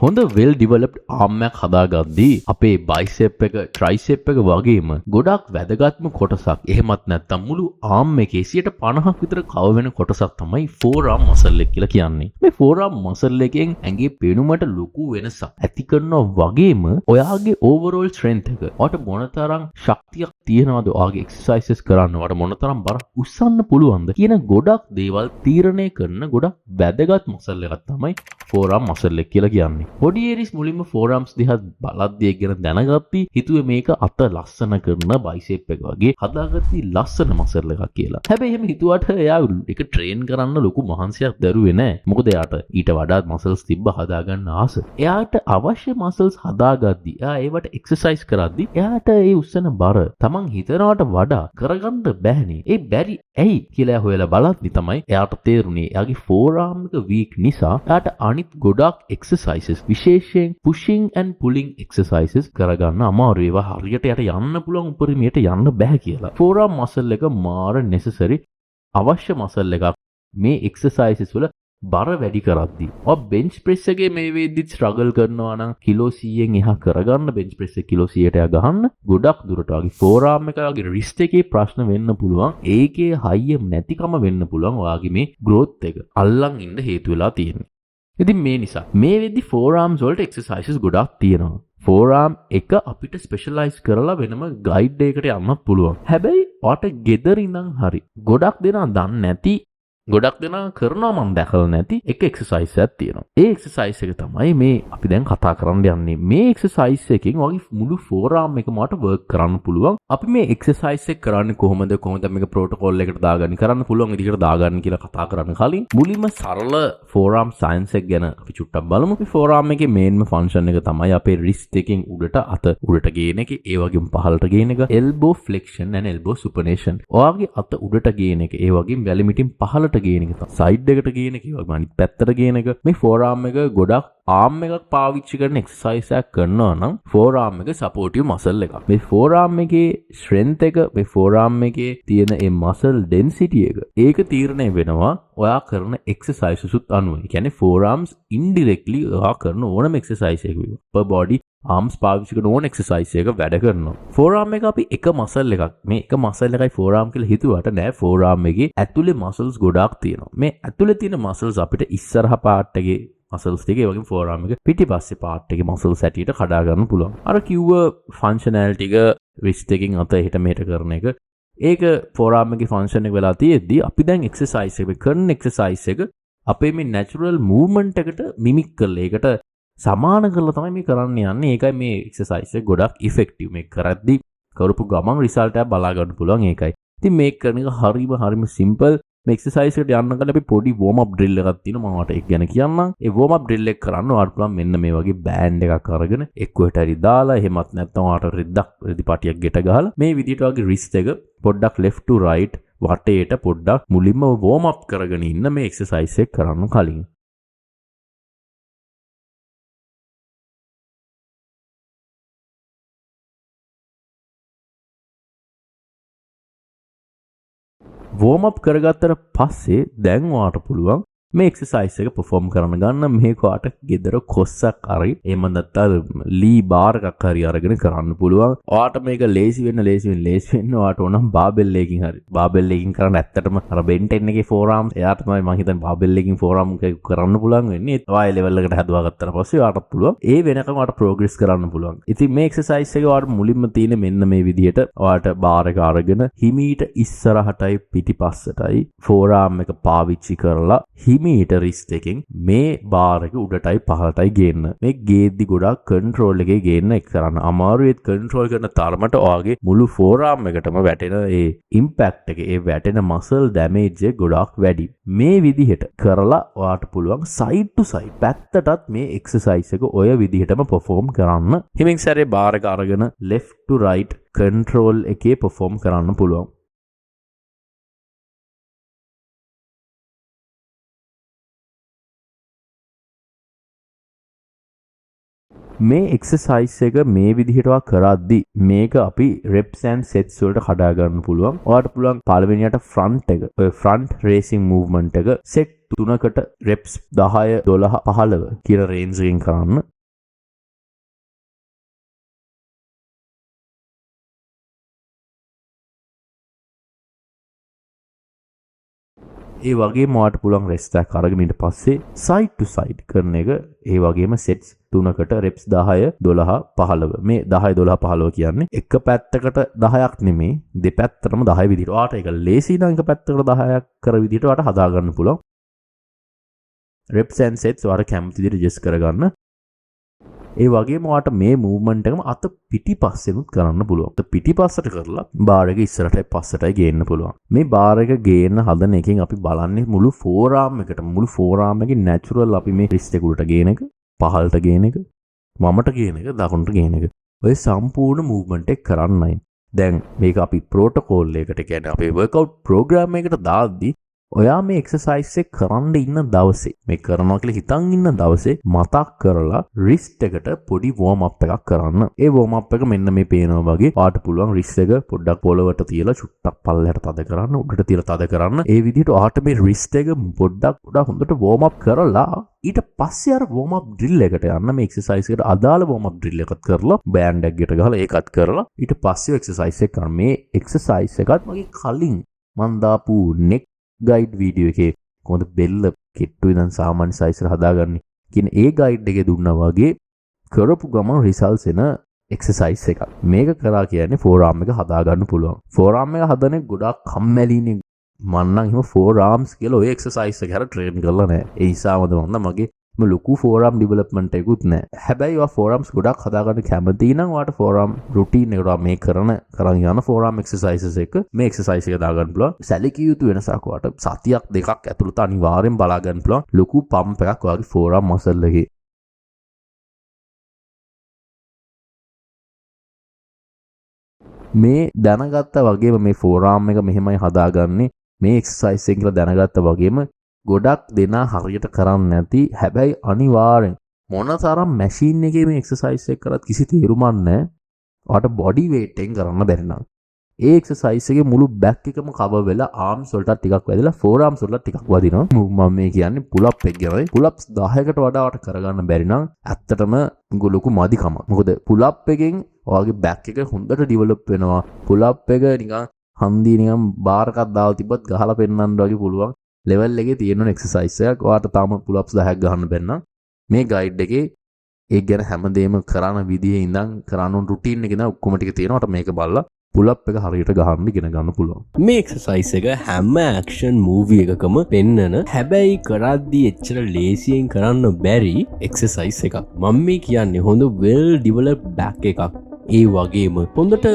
හොඳ වෙල් ඩිවලොප්ඩ් ආර්ම් එකක් හදාගද්දී අපේ බයිසෙප් එක, ට්‍රයිසෙප් එක වගේම ගොඩක් වැදගත්ම කොටසක්, එහෙමත් නැත්නම් මුළු ආර්ම් එකේ 50ක් විතර කවර් වෙන කොටසක් තමයි ෆෝර් ආර්ම් මසල් එක කියලා කියන්නේ. මේ ෆෝර් ආර්ම් මසල් එකෙන් ඇඟේ පෙනුමට ලොකු වෙනසක් ඇති කරනවා වගේම ඔයාගේ ඕවරෝල් ස්ට්‍රෙන්ත් එක, ඔයාට මොනතරම් ශක්තියක් තියෙනවද ඔයාගේ එක්සර්සයිසස් කරන්න, ඔයාට මොනතරම් බර උස්සන්න පුළුවන්ද කියන ගොඩක් දේවල් තීරණය කරන ගොඩක් වැදගත් මසල් එකක් තමයි ෆෝර් ආර්ම් මසල් එක කියලා කියන්නේ. පොඩි ඒරිස් මුලින්ම ෆෝර් ආර්ම්ස් දිහා බලද්දී ඒක ගැන දැනගත්තී හිතුවේ මේක අත ලස්සන කරන බයිසෙප් එක වගේ හදාගත්ති ලස්සන මසල් එකක් කියලා. හැබැයි එහෙම හිතුවට එයා ඒක ට්‍රේන් කරන්න ලොකු මහන්සියක් දැරුවේ නෑ. මොකද එයාට ඊට වඩාත් මසල්ස් තිබ්බ හදාගන්න ආස. එයාට අවශ්‍ය මසල්ස් හදාගද්දී එයා ඒවට එක්සර්සයිස් කරද්දී එයාට ඒ උස්සන බර තමන් හිතනවට වඩා කරගන්න බෑනේ. ඒ බැරි ඇයි කියලා එයා හොයලා බලද්දි තමයි එයාට තේරුනේ එයාගේ ෆෝර් ආර්ම් එක වීක් නිසා එයාට අනිත් ගොඩක් එක්සර්සයිසස්, විශේෂයෙන් පුෂිං ඇන්ඩ් පුලිං එක්සර්සයිසස් කරගන්න අමාරු. ඒවා හරියට යට යන්න පුළුවන් උපරිමයට යන්න බෑ කියලා. ෆෝර් ආර්ම් මසල් එක මාර නෙසසරි අවශ්‍ය මසල් එකක් මේ එක්සර්සයිසස් වල බර වැඩි කරද්දී. ඔය බෙන්ච් ප්‍රෙස් එකේ මේ වෙද්දිත් ස්ට්‍රගල් කරනවා නම් කිලෝ 100න් එහා කරගන්න බෙන්ච් ප්‍රෙස් එක කිලෝ 100ට එහා ගහන්න ගොඩක් දුරට වගේ ෆෝර් ආර්ම් එක වගේ රිස්ට් එකේ ප්‍රශ්න වෙන්න පුළුවන්. ඒකේ හයිය නැතිකම වෙන්න පුළුවන් ඔයාගේ මේ ග්‍රෝත් එක අල්ලන් ඉන්න හේතු වෙලා තියෙන්නේ. ඉතින් මේ නිසා මේ වෙද්දි ෆෝර් ආර්ම්ස් වලට එක්සර්සයිසස් ගොඩක් තියෙනවා. ෆෝර් ආර්ම් එක අපිට ස්පෙෂලයිස් කරලා වෙනම ගයිඩ් එකකට යන්නත් පුළුවන්. හැබැයි ඔයාට ගෙදර ඉඳන් හරි ගොඩක් දෙනා දන්නේ නැති, ගොඩක් දෙනා කරනවා මම දැකලා නැති එක එක්සර්සයිස් එකක් තියෙනවා. ඒ එක්සර්සයිස් එක තමයි මේ අපි දැන් කතා කරන්න යන්නේ. මේ එක්සර්සයිස් එකෙන් ඔයාගේ මුළු ෆෝර් ආර්ම් එකම ඔයාට වර්ක් කරන්න පුළුවන්. අපි මේ එක්සර්සයිස් එක කරන්නේ කොහොමද, කොහොමද මේක ප්‍රෝටෝකෝල් එකට දාගන්නේ, කරන්න පුළුවන් විදිහකට දාගන්න කියලා කතා කරන්න කලින් මුලින්ම සරල ෆෝර් ආර්ම් සයන්ස් එක ගැන අපි චුට්ටක් බලමු. මේ ෆෝර් ආර්ම් එකේ මේන්ම ෆන්ක්ෂන් එක තමයි අපේ රිස්ට් එකෙන් උඩට අත උඩට ගේන එක, ඒ වගේම පහළට ගේන එක, එල්බෝ ෆ්ලෙක්ෂන් ඇන්ඩ් එල්බෝ සුපනේෂන්. ඔයාගේ අත උඩට ගේන එක, ඒ වගේම වැලිමිටින් පහළට ගේන එක, සයිඩ් එකට ගේන එක, ඒ වගේම අනිත් පැත්තට ගේන එක. මේ ෆෝර් ආර්ම් එක ගොඩක් ආර්ම් එකක් පාවිච්චි කරන එක්සර්සයිස් එකක් කරනවා නම් ෆෝර් ආර්ම් එක සපෝටිව් මසල් එකක්. මේ ෆෝර් ආර්ම් එකේ ස්ට්‍රෙන්ත් එක, මේ ෆෝර් ආර්ම් එකේ තියෙන ඒ මසල් ඩෙන්සිටි එක, ඒක තීරණය වෙනවා ඔයා කරන එක්සර්සයිසස් උත් අනුව. ඒ කියන්නේ ෆෝර් ආර්ම්ස් ඉන්ඩිරෙක්ට්ලි ඔයා කරන ඕනම එක්සර්සයිස් එකක අපර් බොඩි ආර්ම්ස් පාවිච්චි කරන ඕන එක්සර්සයිස් එක වැඩ කරනවා. ෆෝර් ආර්ම් එක අපි එක මසල් එකක්, මේ එක මසල් එකයි ෆෝර් ආර්ම් කියලා හිතුවට නෑ, ෆෝර් ආර්ම් එකේ ඇතුලේ මසල්ස් ගොඩාක් තියෙනවා. මේ ඇතුලේ තියෙන මසල්ස් අපිට ඉස්සරහ පාර්ට් එකේ මසල්ස් ටික, ඒ වගේම ෆෝර් ආර්ම් එක පිටිපස්සේ පාර්ට් එකේ මසල්ස් හැටියට කඩා ගන්න පුළුවන්. අර කිව්ව ෆන්ක්ෂනැලිටි එක රිස්ට් එකකින් අත එහෙට මෙහෙට කරන එක, ඒක ෆෝර් ආර්ම් එකේ ෆන්ක්ෂන් එක වෙලා තියෙද්දි අපි දැන් එක්සර්සයිස් එක කරන එක්සර්සයිස් එක අපේ මේ නැචරල් මූව්මන්ට් එකට මිමික් කරලා ඒකට සමාන කරලා තමයි මේ කරන්න යන්නේ. ඒකයි මේ එක්සර්සයිස් එක ගොඩක් ඉෆෙක්ටිව්. මේ කරද්දි කරපු ගමන් රිසල්ට් එකක් බලා ගන්න පුළුවන් ඒකයි. ඉතින් මේක කරන එක හරිම සිම්පල්. මේ එක්සර්සයිස් එකට යන්න කලින් අපි පොඩි වෝම් අප් ඩ්‍රිල් එකක් තියෙනවා. මම ඔයාලට ඒක ගැන කියන්නම්. ඒ වෝම් අප් ඩ්‍රිල් එක කරන්න ඔයාලට පුළුවන් මෙන්න මේ වගේ බෑන්ඩ් එකක් අරගෙන එක්ක ඔහෙට හරි දාලා, එහෙමත් නැත්නම් ඔයාලට රෙදි පටියක් ගෙට ගහලා මේ විදිහට ඔයාගේ රිස්ට් එක පොඩ්ඩක් left to right වටේට පොඩ්ඩක් මුලින්ම වෝම් අප් කරගෙන ඉන්න මේ එක්සර්සයිස් එක කරන්න කලින්. වෝම් අප් කරගත්තට පස්සේ දැන් ඔයාට පුළුවන් මේ එක්සර්සයිස් එක පර්ෆෝම් කරන්න ගන්න. මේක ඔයාට ගෙදර කොස්සක් හරි එහෙම නැත්නම් ලී බාර් එකක් හරි අරගෙන කරන්න පුළුවන්. ඔයාට මේක ලේසි වෙන්න, ලේසි වෙන්න, ලේසි වෙන්න ඔයාට ඕනම් බාබෙල් එකකින් හරි. බාබෙල් එකකින් කරන්න ඇත්තටම අර බෙන් 10 එකේ ෆෝර් ආර්ම්ස් එයාට තමයි මං හිතන්නේ බාබෙල් එකකින් ෆෝර් ආර්ම් එක කරන්න පුළුවන් වෙන්නේ. ඔයා ඒ ලෙවල් එකට හදුවා ගත්තට පස්සේ ඔයාටත් පුළුවන්. ඒ වෙනකම් ඔයාට ප්‍රෝග්‍රස් කරන්න පුළුවන්. ඉතින් මේ එක්සර්සයිස් එක ඔයාට මුලින්ම තියෙන මෙන්න මේ විදිහට ඔයාට බාර් එක අරගෙන හිමීට ඉස්සරහටයි පිටිපස්සටයි ෆෝර් ආර්ම් එක පාවිච්චි කරලා හිමීට රිස්ට් එකෙන් මේ බාර් එක උඩටයි පහළටයි ගේන්න. මේ ගේද්දි ගොඩාක් කන්ට්‍රෝල් එකේ ගේන්න එක කරන්න අමාරුයි. ඒත් කන්ට්‍රෝල් කරන තරමට ඔයාගේ මුළු ෆෝර් ආර්ම් එකටම වැටෙන ඒ ඉම්පැක්ට් එක, ඒ වැටෙන මසල් ඩැමේජ් එක ගොඩාක් වැඩි. මේ විදිහට කරලා ඔයාට පුළුවන් සයිඩ් ටු සයිඩ් පැත්තටත් මේ එක්සර්සයිස් එක ඔය විදිහටම පර්ෆෝම් කරන්න. හිමින් සැරේ බාර් එක අරගෙන left to right control එකේ පර්ෆෝම් කරන්න පුළුවන්. මේ එක්සර්සයිස් එක මේ විදිහට ඔයා කරද්දි මේක අපි රෙප්ස් ඇන්ඩ් සෙට්ස් වලට කඩා ගන්න පුළුවන්. ඔයාට පුළුවන් පළවෙනියට ෆ්‍රන්ට් එක, ඔය ෆ්‍රන්ට් රේසිං මූව්මන්ට් එක සෙට් තුනකට රෙප්ස් 10, 12, 15 කියන රේන්ජ් එකෙන් කරන්න. ඒ වගේම ඔයාට පුළුවන් රෙස්ට් එකක් අරගෙන ඊට පස්සේ සයිඩ් ටු සයිඩ් කරන එක. ඒ වගේම සෙට්ස් තුනකට රෙප්ස් 10, 12, 15. මේ 10, 12, 15 කියන්නේ එක පැත්තකට 10ක් නෙමෙයි, දෙපැත්තටම 10 විදිහට. ඔයාට ඒක ලේසි නම් එක පැත්තකට 10ක් කර විදිහට ඔයාට හදාගන්න පුළුවන්. රෙප්ස් ඇන්ඩ් සෙට්ස් ඔයාට කැමති විදිහට ඇඩ්ජස්ට් කරගන්න. ඒ වගේම ඔයාට මේ මූව්මන්ට් එකම අත පිටිපස්සෙනුත් කරන්න පුළුවන්. අත පිටිපස්සට කරලා බාර් එක ඉස්සරහටයි පස්සටයි ගේන්න පුළුවන්. මේ බාර් එක ගේන්න හදන එකෙන් අපි බලන්නේ මුළු ෆෝරාම් එකටම, මුළු ෆෝරාම් එකේ නැචරල් අපි මේ රිස්ට් එක උඩට ගේන එක, පහළට ගේන එක, වමට ගේන එක, දකුණට ගේන එක. ඔය සම්පූර්ණ මූව්මන්ට් එක කරන්නයි. දැන් මේක අපි ප්‍රෝටෝකෝල් එකට, කියන්නේ අපේ වර්ක්අවුට් ප්‍රෝග්‍රෑම් එකට දාද්දි ඔයා මේ එක්සර්සයිස් එක කරන්න ඉන්න දවසේ, මේ කරනවා කියලා හිතන් ඉන්න දවසේ මතක් කරලා රිස්ට් එකට පොඩි වෝම් අප් එකක් කරන්න. ඒ වෝම් අප් එක මෙන්න මේ පේනවා වගේ ඔයාට පුළුවන් රිස්ට් එක පොඩ්ඩක් පොළවට තියලා චුට්ටක් පල්ලෙහාට තද කරන්න, උඩට තියලා තද කරන්න. ඒ විදිහට ඔයාට මේ රිස්ට් එක පොඩ්ඩක් පොඩ්ඩක් හොඳට වෝම් අප් කරලා ඊට පස්සේ අර වෝම් අප් ඩ්‍රිල් එකට යන්න. මේ එක්සර්සයිස් එකට අදාළ වෝම් අප් ඩ්‍රිල් එකත් කරලා බෑන්ඩ් එකක් ගෙට ගහලා ඒකත් කරලා ඊට පස්සේ එක්සර්සයිස් එක කරන්න. මේ එක්සර්සයිස් එකත් මගේ කලින් මං දාපු නෙක් ගයිඩ් වීඩියෝ එකේ කොහොමද බෙල්ල කෙට්ටු ඉඳන් සාමාන්‍ය සයිස් එකට හදාගන්නේ කියන ඒ ගයිඩ් එකේ දුන්නා වගේ කරපු ගමන් රිසල්ට්ස් එන එක්සර්සයිස් එකක්. මේක කරා කියන්නේ ෆෝර් ආම් එක හදාගන්න පුළුවන්. ෆෝර් ආම් එක හදන එක ගොඩාක් කම්මැලිනේ. මං නම් එහෙම ෆෝර් ආම්ස් කියලා ඔය එක්සර්සයිස් එක හැර ට්‍රේන් කරලා නෑ. ඒ නිසාමද මං මගේ ලොකු ෆෝර් ආම් ඩිවලොප්මන්ට් එකකුත් නෑ. හැබැයි ඔයා ෆෝර් ආම්ස් ගොඩක් හදාගන්න කැමති නම් ඔයාට ෆෝර් ආම් රුටීන් එකට ඔයා මේ කරන් යන ෆෝර් ආම් එක්සර්සයිසස් එක මේ එක්සර්සයිස් එක දාගන්න පුළුවන්. සැලකිය යුතු වෙනසක් ඔයාට සතියක් දෙකක් ඇතුළත අනිවාර්යෙන් බලා ගන්න පුළුවන්. ලොකු පම්ප් එකක් ඔයාගේ ෆෝර් ආම් මසල් එකේ. මේ දැනගත්ත වගේම මේ ෆෝර් ආම් එක මෙහෙමයි හදාගන්නේ මේ එක්සර්සයිස් එක කියලා දැනගත්ත වගේම ගොඩක් දෙනා හරියට කරන්නේ නැති, හැබැයි අනිවාර්යෙන් මොනතරම් මැෂින් එකේ මේ එක්සර්සයිස් එක කරත් කිසි තේරුමක් නැහැ. ඔයාට බොඩි වේට් එකෙන් කරන්න බැරි නම් ඒ එක්සර්සයිස් එකේ මුළු බැක් එකම කවර් වෙලා ආම්ස් වලටත් ටිකක් වැදිලා ෆෝර් ආම්ස් වලටත් ටිකක් වදිනවා. මම මේ කියන්නේ පුල් අප් එක ගැනයි. පුල් අප්ස් 10කට වඩා ඔයාට කරගන්න බැරි නම් ඇත්තටම ලොකු මදිකමක්. මොකද පුල් අප් එකෙන් ඔයාගේ බැක් එක හොඳට ඩිවලොප් වෙනවා. පුල් අප් එක නිකන් හන්දිය නිකන් බාර් එකක් දාලා තිබ්බත් ගහලා පෙන්නන්න වගේ පුළුවන් ලෙවල් එකේ තියෙන ඕන එක්සර්සයිස් එකක්. ඔයාට තාම පුල් අප්ස් 10ක් ගහන්න බැරි නම් මේ ගයිඩ් එකේ ඒ ගැන හැමදේම කරන විදිහේ ඉඳන් කරන්න ඕන රුටීන් එක ඉඳන් ඔක්කොම ටික තියෙනවා. ඔයාට මේක බලලා පුල් අප් එක හරියට ගහන්න ඉගෙන ගන්න පුළුවන්. මේ එක්සර්සයිස් එක හැම ඇක්ෂන් මූවි එකකම පෙන්නන, හැබැයි කරද්දී එච්චර ලේසියෙන් කරන්න බැරි එක්සර්සයිස් එකක්. මම මේ කියන්නේ හොඳ වෙල් ඩිවලොප් බැක් එකක්, ඒ වගේම හොඳට